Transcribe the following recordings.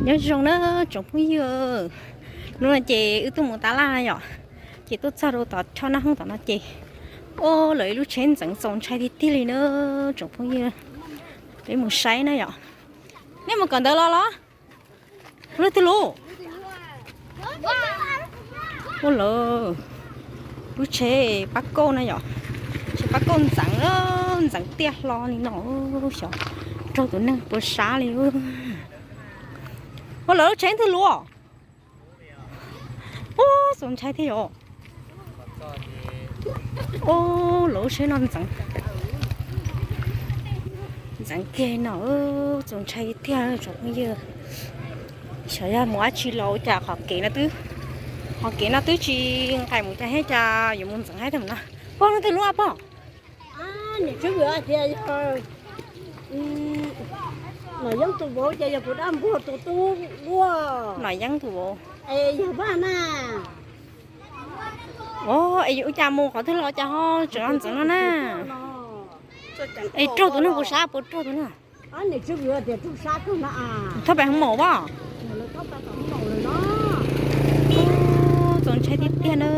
Nyob zoo na tsoom phooj ywg, hnub no ces wb tuaj mus tab laj na yom, ces tuaj txog rau tom choj naj hoob tom no ces, o, lawv ib lub tsheb ntxeev txaus ntshai tiag tiag li na tsoom phooj ywg. Peb mus saib na yom. Nej mus kom ntawd los los? Lub twg lub? Ua lawm, lub tsheb pab kauj na yom, tsheb pab kauj ntxeev, ntxeev tiaj hlo li no, xyov raug tus neeg puas sab li. Ua lawm, lub tsheb twg lub? Ub, txaus ntshai thiab yom. Ub, lub tsheb no ntxeev, ntxeev kiag no, txaus ntshai tiag tsoom phooj ywg. Xyov yog mus dab tsi los ua cas qhov kev no twb, qhov kev no twb tsis nqaim mus cas thiab cas yuav mus ntxeev haib tag mus no. Pog, lub twg lub pog? Nom Yeeb tus vauv ces yog kuv dab npuag tus tub luaj. Nom Yeeb tus vauv. Es yog Vaj na. O, es ua cas mus qhov twg los cas ho tseem los ntxeev no na? Es raug tus neeg puas sab, puas raug tus neeg? Thauj pem hoo maum pog. Txaus ntshai tiag tiag na.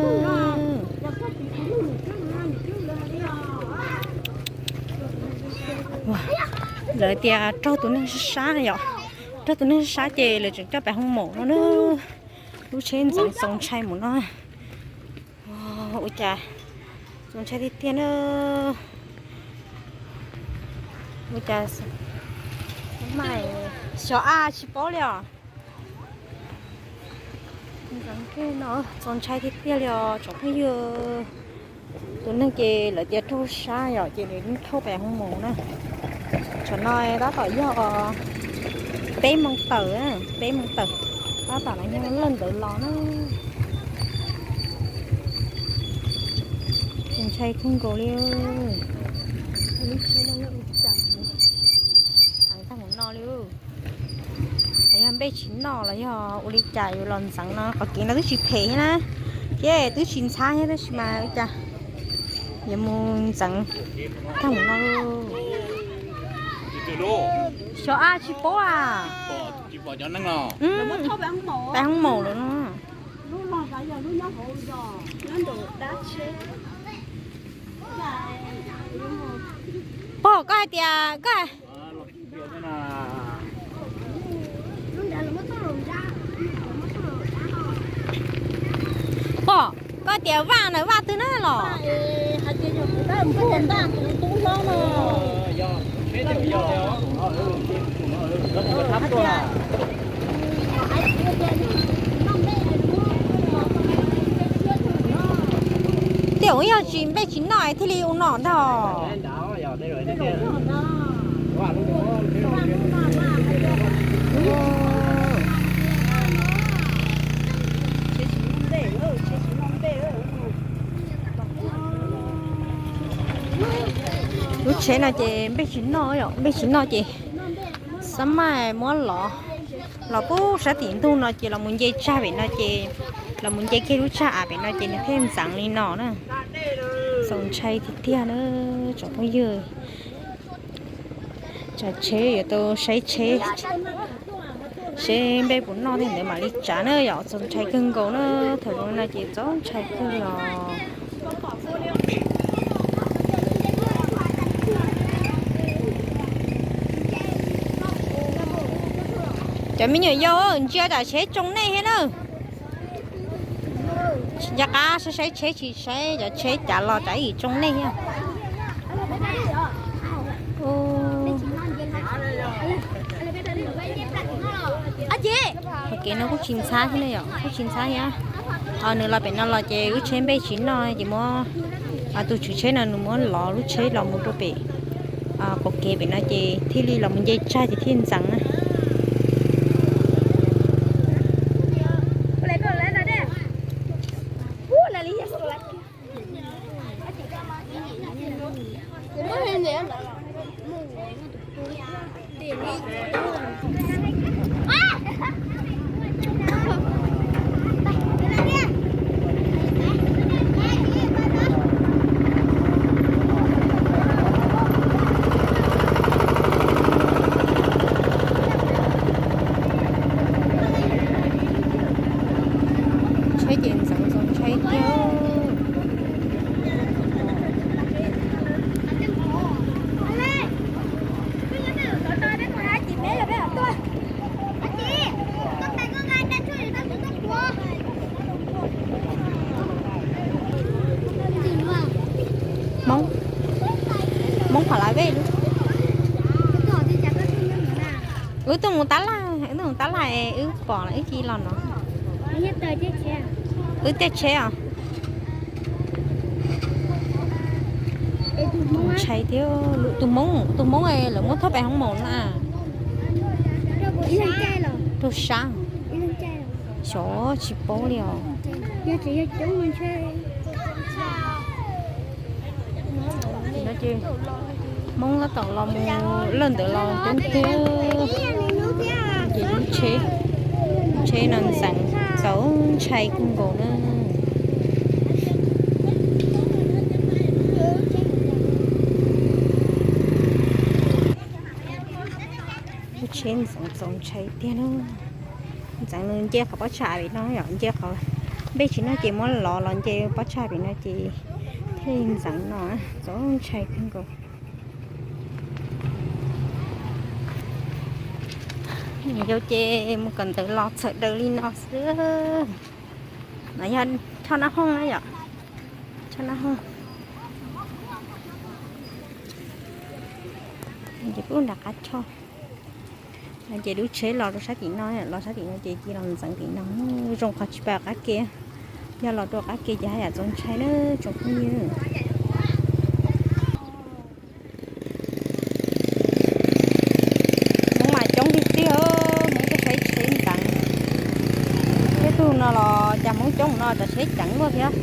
Lawv tias raug tus neeg sab sab yom, raug tus neeg sab sab ces lawv tseem coj pem hoo maum no na. Lub tsheb ntxeev txaus ntshai mus no. Ua cas txaus ntshai tiag tiag na. Ua cas xyov a tsis paub li os. Ntxeev kiag no txaus ntshai tiag tiag li os tsoom phooj ywg. Tus neeg ces lawv tias raug sab yom ces nws thauj pem hoo maum na. Tsam no tab tom yog peb moos tawm, peb moos tawm, tab tom no yog lawj ntawd los na. Ntshai kawg nkaus li. Lub tsheb no yog ua cas heev tag mus no li. Yog npej tsis noj los yog ua li cas yuav los ntxeev no, qhov kev no twb tsis phem thiab na, thiab twb tsis ntxhab thiab tab sis mas ua cas yuav mus ntxeev tag mus no. Xyov a tsis paub a. Pem hoo maum lawm no. Pog, koj hais tias koj, pog, koj tias Vaj na, Vaj twg na los? Tej zaum yog tsis npej tsis noj thiaj li ua no ntag. Lub tsheb no ces npej tsis noj, npej tsis noj ces xab maj muab los, los pub sab tim ntug no ces los mus nce tsag pem no ces, los mus nce kiag lub tsag av pem no ces nws thiaj ntxeev li no na. Txaus ntshai tiag tiag na tsoom phooj ywg. Tsav tsheb yuav tau saib tsheb, seb npej puas noj tej ntawd mam li tsav na yom. Txaus ntshai kawg nkaus na, thaum zoo no ces txaus ntshai kawg li os. Cov me nyuam yaus ntsia tsam tsheb tsoo nej thiab na. Tsis nco qab saib saib tsheb tsis saib cov tsheb cav los tsam ib tsoo nej thiab. Qhov kev no kuj tsis ntxhab thiab ne yom, kuj tsis ntxhab thiab. Nws los pem no los ces lub tsheb npej tsis noj ces muab, tus tswv tsheb no nws muab lov lub tsheb los mus rau pem qaum kev pem no ces thiaj li los mus nce tsag ces thiaj ntxeev na. Wb tuaj mus tab laj, wb tuaj mus tab laj es wb pom wb cia li los no. Wb tej tsheb os. Ntshai thiab, tus Hmoob, tus Hmoob lawv muab thauj pem hoob maum na. Raug sab, xyov tsis paub li os. Hmoob tab tom los mus lawm ntawd los coob tiag. Ces lub tsheb, tsheb no ntxeev txaus ntshai kawg nkaus na. Lub tsheb ntxeev txaus ntshai tiag na. Ntxeev nws nce qhov pob tsuas pem no yom, nce qhov, npej tsis noj ces muab lov los nce pob tsuas pem no ces thiaj li ntxeev no, txaus ntshai kawg nkaus. Yus ces mus kawm ntawv los txhawm daws li no xwb. No yog choj nab hooj na yom, choj nab hooj. Ces pub nram qab choj. No ces lub tsheb los rau sab tim no, los sab tim no ces cia los ntxeev tim no. Zoo qhov tsis pais qab ke, yog los rau qab ke ces haj yam txaus ntshai na tsoom phooj ywg. Hmoob mas coob tiag tiag, Hmoob tej tsheb ntxeev. Tej tug no los cas Hmoob coob no, cov tsheb ceev luaj thiab.